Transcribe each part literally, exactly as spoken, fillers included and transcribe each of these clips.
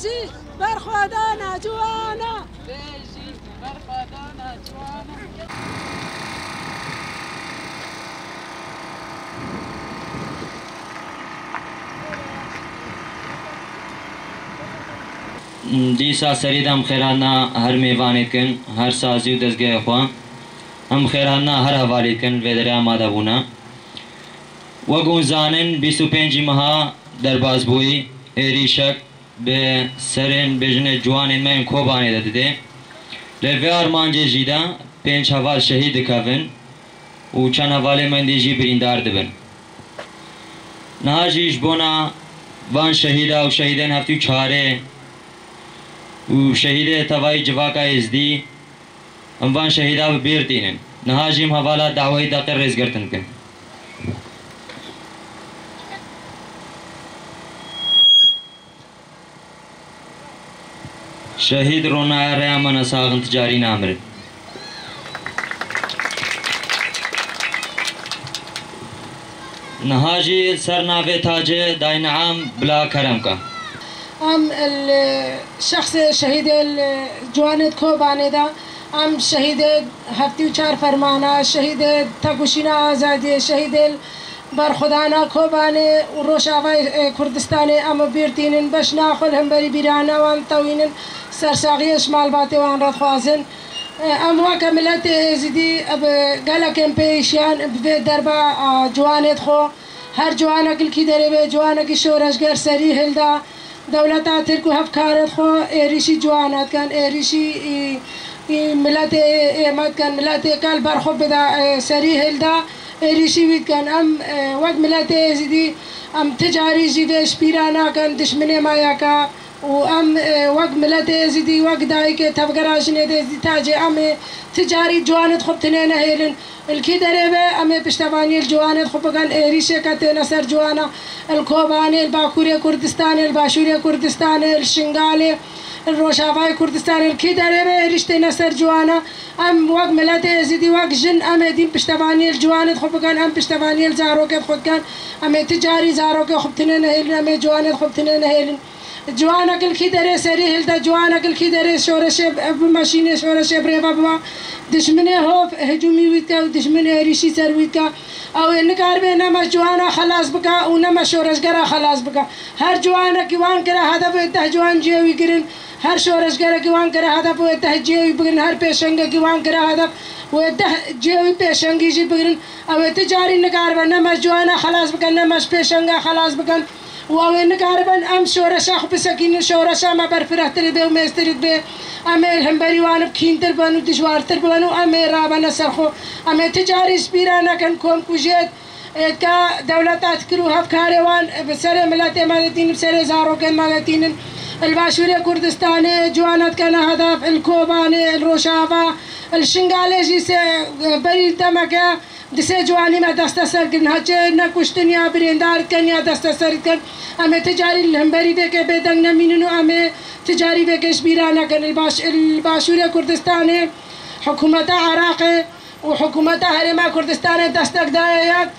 Jî berxwedana ciwana. Bêjî berxwedana ciwana. Dîsa serî de em xêrhatina her mêvanê dikin, her sazî û dezgehê xwe. Em xêrhatina her hevalê dikin, vê derê amade bûne. Wek hûn zanin, bîst û pêncî meha derbas bûyî, êrîşek bi serên bêjinê ciwanên me yên Kobanê de didê. Lê vê armancê jî de pênc heval şehîd dikevin û çend hevalê me dî jî birîndar dibin. Niha jî ji bona van şehîda û şehîdên heftê û çarê û şehîdê tevayî civaka Êzdî, em van şehîda bi bîr tînin. Niha jî em hevala dawayî deqê rêzgirtin dikin. Şehîd ronaya rêya me ne sax in, ti carî namirin. Niha jî li ser navê tacê dayî niam bila kerem ke. Em li şexsê şehîdê li ciwanê di Kobanê de, em şehîdê heftê û çar fermana, şehîdê tekoşîna azadiyê, şehîdê berxwedana Kobanê û Rojavayê, e, Kurdistanê em bi bîr tînin, beşna xwe li hemberî bîrana wan tewînin, sersaxiyê ji malbatê wan re dixwazin. E, em weke miletê Êzidî, e, bi gelek em pê êşiyan bi vê derba, a, ciwanê dixwe. Her ciwanek li kî derê be, ciwanekî şoreşger serî hilda. Dewleta Tirk û hevkarê xwe êrîşî ciwana dikin, êrîşî, î, î, miletê ê me dikin, miletê ke li ber xwe bida, e, serî hilda, êrîşî wî dikin. Em, e, wek miletê Êzidî, em ti carî jî vê ji bîra nakin, dişminê me yek e û em, e, wek miletê Êzidî, wek dayikê tevgera jinê Êzidî tacê em ê ti carî ciwanê xwe bi tinê nehêlin. Li kî derê be, em ê piştevaniyê li ciwanê xwe bikin, êrîşê ke têne ser ciwana, li Kobanê, li Bakurê Kurdistanê, li Başûrê Kurdistanê, li Şingalê, li Rojavayê Kurdistanê, li kî derê be êrîş têne ser ciwana. Em wek miletê Êzidî, wek jin, em ê dîn piştevaniyê li ciwanê xwe bikin, em piştevaniyê li zarokê xwe dikin. Em ê ti carî zarokê xwe bi tinê nehêlin, em ê ciwanê xwe bi tinê nehêlin. Ciwanek li kî derê serî hilde, ciwanek li kî derê şoreşê, bimeşînê şoreşê birêve biwa. Dişminê hov hicûmî wî dike û dişminê êrîşî ser wî dike. Ew ê nikaribe nema ciwana xelas bike û nema şoreşgera xelas bike. Her ciwanekî wan kire hedef wê deh ciwan cihê wî girin. Her şoreşgerekî wan kire hedef wê deh cihê wî bigirin. Her pêşengekî wan kire hedef wê deh cihê wî pêşengî jî bigirin. Ew ê ti carî nikaribe nema ciwana xelas bikin, nema ji pêşenga xelas bikin. Û ew ê nikaribin em şoreşa xwe bisekînin, şoreşa me berfirehtir dibe û mêztir dibe. Em ê li hemberî wan bi kîntir bin û dijwartir bin û em ê rabene ser xwe. Em ê ti carî ji bîra nekin ku em kujêt, ê, ka dewleta dikir û hevkarê wan bi serê miletê me de tînin, bi serê zarokên me de tînin. Li Başûrê Kurdistanê ciwana dikene hedef, li Kobanê, li Rojava, li Şingalê jî sê, berî demeke Di sê ciwanî me desteser kirin. Heçê ne kuştin ya birîndar dikin ya desteser dikin. Em ê ti carî li hemberî vê ke bêdeng nemînin û em ê ti carî vê ke ji bîra nekin. Li baş-, li Başûrê Kurdistanê hikûmeta Iraqê û hikûmeta Herêma Kurdistanê destek daye yek,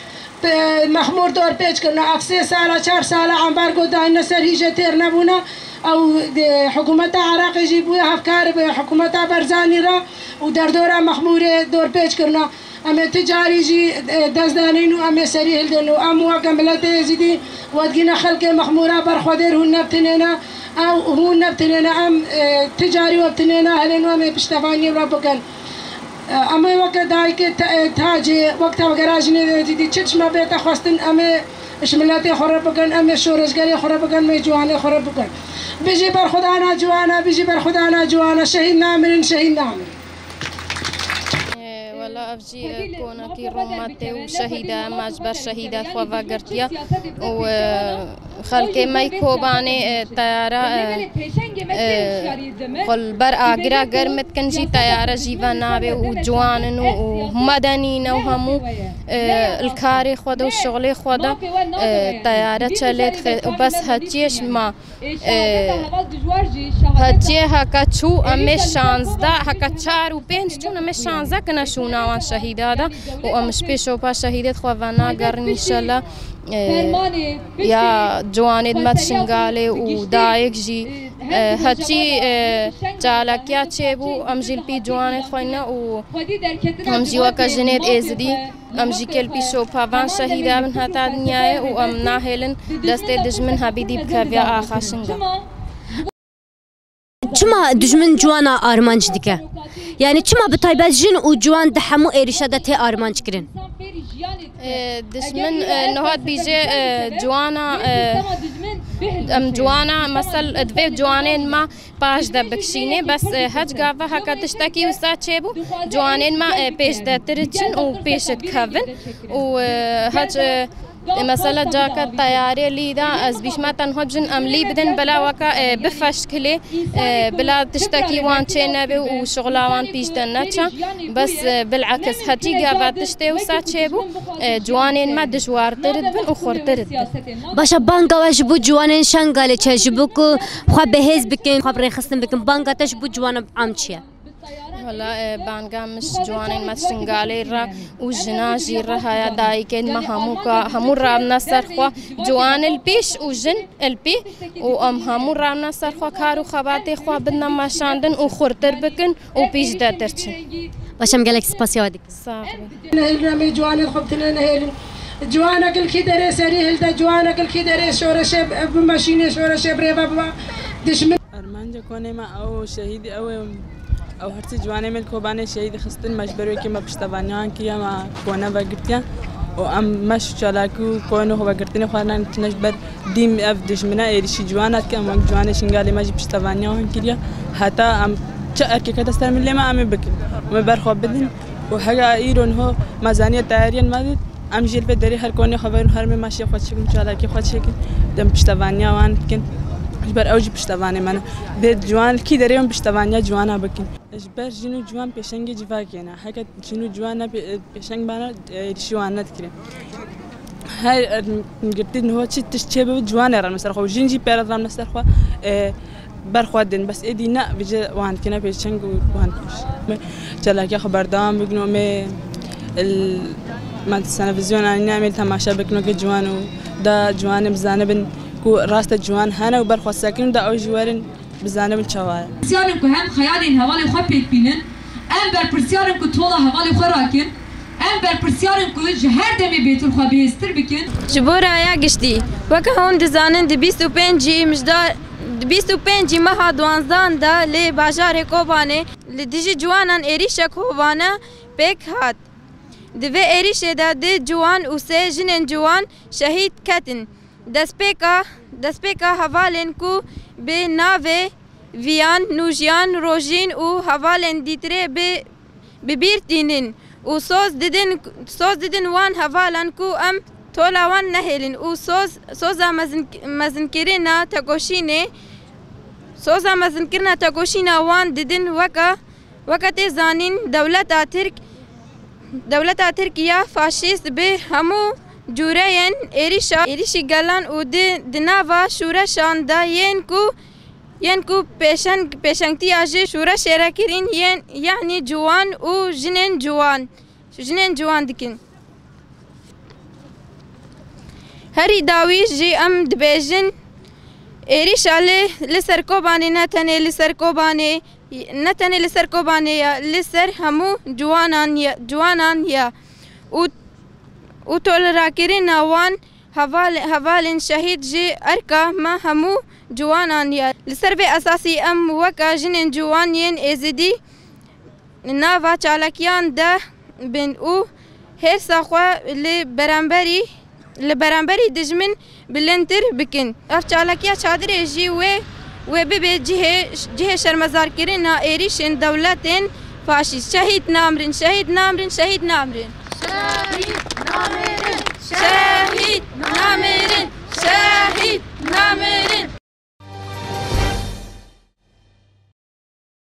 e, Mexmûr dorpêç kirine. Ev sê sala, çar sala ambargo dayine ser hîje têr nebûne. Ew, e, hikûmeta Iraqê jî bûye hevkar bi hikûmeta Berzanî re û derdora Mexmûrê dorpêç kirine. Em ê ti carî jî, e, dest danîn û em ê serî hildin û em weke miletê Êzidî wedigîne xelkê Mexmûra berxwedêr hûn nebtinêne, ew hûn nebtinêne, em, e, ti carî we bitinêne helên û em ê piştevaniyê we bikin. E, em ê weke dayikê te-, e, tacê, wek tevgera jinê Êzidî çi tişt me bête xwestin, em ê ji miletê xwe re bikin, em ê şoreşgerê xwe re bikin, em ê ciwanê xwe re bikin. Bijî berxwedana ciwana, bijî berxwedana ciwana, şehîd namirin, şehîd namirin. Wela ev jî, e, konekî rûmetê û şehîda me ji ber şehîda xwe vegirtiye û, e, xelkê me yê Kobanê, e, teyare, e, e, xwe li ber agira germ dikin jî teyare jî venabe û ciwan in û, û medenî ne û hemû, e, li karê xwe de û şixulê xwe de, e, teyare çelê dixe û bes heçiyê ji me. Hetiye heke çû em ê şazdeh, heke çar û pênc çûn em ê şazdeh kine şûna wan şehîda de û em ji pêş û pa şehîdê xwe venagerin înşellah. E, ya ciwanê di me di Şingalê û dayik jî E, heçî, e, çalakiya çêbû, em jî li pî ciwanê xweyne û em jî weke jinêd êzidî, em jî kê li pî şopa van şehîda bin heta dinyayê û em nahêlin destê dijmin hebîdî bikeviya axa Şingal. Çima dijmin ciwana armanc dike? Yani çima bi taybet jin û ciwan di hemû êrişa de tê armanc kirin? E, dijmin, e, niha dibêje, e, ciwana, e, em ciwana, mesel, divê ciwanên me paş de bikişîne, bes, e, hiç gava heke tiştekî wisa çêbû, ciwanên me, e, pêş de tir diçin û pêş dikevin û, e, hiç, e, Mesela caka teyarê lî de ez bîşme tenha bijin em lî bidin bila weka, e, bifeşkilê, e, bila tiştekî wan çê nebe û şixula wan pîş de neçe. Bes, e, bilekis heçî gava tiştê wisa çêbû, e, ciwanên me dijwartir dibin û xurtir dibin. Başa banga we ji bo ciwanên Şengalê çi ye, ji bo ku xwe bihêz bikin, xwe bi rêxistin bikin, banga te ji bo ciwana am çi ye? Wela, e, banga min ji ciwanên me Şingalê re û jina jî re haya dayikên me hemû ka, hemû rabne ser xwe. Ciwan li pêş û jin li pî û em hemû rabne ser xwe kar û xebatê xwe bidne meşandin û xurtir bikin û pîş de derçin. Baş em gelek spasiya we dikin. Sax bî. Nehêlin em ê ciwanên xwe bi tune nehêlin. Ciwanek li kî derê serî hilde, ciwanek li kî derê şoreşê bimeşîne, şoreşê birêve biba. Dijmin Armanca konê me ew şehîdî ew ê, ew her sê ciwanê me li Kobanê şehîdî xistin, me ji ber wê kê me piştevaniya wan kiriye, me kone vegirtiye û em meş û çalakî û konê xwe vegirtinê xwe ne tune ji ber dîm ev dijmine êrîşî ciwana dike, em wek ciwanê Şingalê me jî piştevaniya wan kiriye. Heta em çi erkê kete ser milê me em ê bikin. Em ê ber xwe bidin û hega îro niho me zaniye teyariyên me dît. Em jî li vê derê her konê xwe verin, her mê meşê xwe çêkin, çalakî xwe çêkin, dem piştevaniya wan dikin. Ji ber ew jî piştevanê me ne. Dê ciwan li kî derê em piştevaniya ciwana bikin. Ji ber jin û ciwan pêşengê civakê ne. Heke jin û ciwan ne pê-, pêşeng bana, e, êrîşî wan nedikire. Her, e, girtî niho çi tişt çê bibe, ciwanê remne ser xwe. Jin jî pê re remne ser xwe. E, Ber xwe din, bes êdî ne, vêce wan dikine pêşeng û wan dikiş. Me çalakiya xwe berdewam bikin û me il, me televîzyon anîne, em ê temaşe bikin û ke ciwan û da ciwanê bizanibin ku rast e ciwan hene û ber xwe sekin û da ew jî werin bizanibin çawa ye. Pirsiyarên ku hem xeyalên hevalê xwe pêk bînin, em berpirsiyar in ku tola hevalê xwe rakin, em berpirsiyar in ku ji her demê bêtir xwe bihêztir bikin. Ji bo raya giştî, weke hûn dizanin, di bîst û pêncî mijdar, di bîst û pêncî meha duwanzdan de li bajarê Kobanê li dijî ciwanan êrîşek hovane pêk hat. Di vê êrîşê de du ciwan û sê jinên ciwan şehîd ketin. Destpêka, destpêka hevalên ku bi navê Viyan, Nûjiyan, Rojîn û hevalên dîtirê bi, bi bîr tînin û soz didin, soz didin wan hevalan ku em tola wan nehêlin û soz, soza mezin, mezinkirina tekoşînê, soza mezinkirina tekoşîna wan didin weke, weke tê zanîn dewleta Tirk, dewleta Tirk ya faşîst bi hemû cûreyên êrîşa, êrîşî gelan û di, di nava şûreşan de yên ku, yên ku pêşeng, pêşengtiya ji şûreşê re kirîn yên, yanî ciwan û jinên ciwan, jinên ciwan dikin. Herî dawî jî em dibêjin, êrîşa li, li ser Kobanê ne tenê li ser Kobanê, ne tenê li ser Kobanê ye, li ser hemû ciwanan ye, ciwanan ye. Û, û tolerakirina wan heval-, hevalên şehîd ji erka me hemû ciwanan ye. Li ser vê esasî em weke jinên ciwan yên Êzidî nava çalakiyan de bin û hêrsa xwe li beramberî, li beramberî dijmin bilindtir bikin. Ev çalakiya çadirê jî wê, wê bibe cihê, cihê şermezarkirina êrîşên dewletên faşîst. Şehîd namirin, şehîd namirin, şehîd namirin. Şehîd namirin, şehîd namirin, şehîd namirin.